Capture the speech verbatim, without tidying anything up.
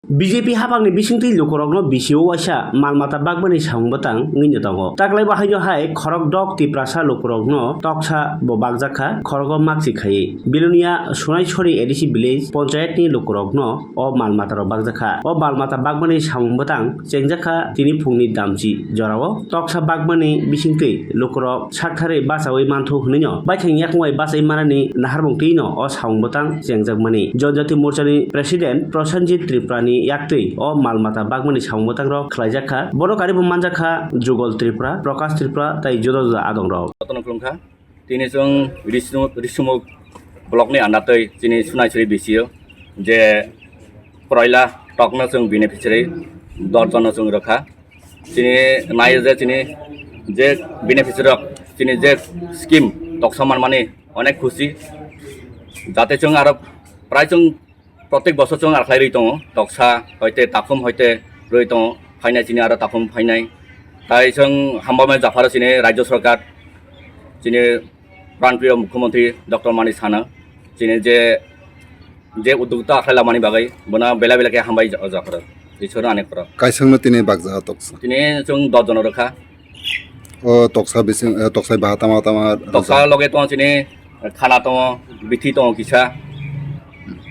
B J P haphangni bisingtwi lukurokno bisio waisa mal mata bakmani samung bwtang wngwi tongo. Taklai bo haino hai khorok dok Tiprasa lukurokno toksa bo bakjakha, khorogo maksi khaiwi. Bilonia Sunaisori A D C village panchayatni lukurokno o mal matarok bakjakha. O mal mata bakmani samung bwtang chengjakha tini phungni damchi jorao. Toksa bakmani bisingtwi lukurok saktharwi bachaui manthu hwnwino baithang yakung bai bachai manani naharmung twino o samung bwtang chengjakmani. Janjati Morchani President Prosenjit Tripurani yaktwi o mal mata bakmani samung bwtangrok khlaijakha. Bono karibo manjakha Jugal Tripura, Prakash Tripura tei juda juda adongrok. Jotono khulumkha. Tini chwng Risumuk, Risumuk block ni under twi chini Sunaisori B C O je kroila tokno chwng beneficiary dor jono chwng rwkha. Chini naio je chini je beneficiary rok chini je scheme toksa manmani onek khusi. Jate chwng aro prai chwng Protek bosor chwng ar khlai rwi tongo, toksa hoite takhum hoite rwi tongo, phainai chini aro takhum phainai. Tai chwng hambai mano japharo chini Rajya Sarkar, chini Pranpriyo Mukhyamantri Doctor Manik Sahano, chini je, je uddokta ar khlai lamani bagwi, bono belai belai khe hambai ja-, japharo. Iswrno anek khoro. Kaisangno tini bakjaha toksa? Tini chwng dos jono rwkha. O toksa bising, eh, toksa baha tama tama toksa rwjak. Loge tongo chini khana tongo, bithi tongo kisa.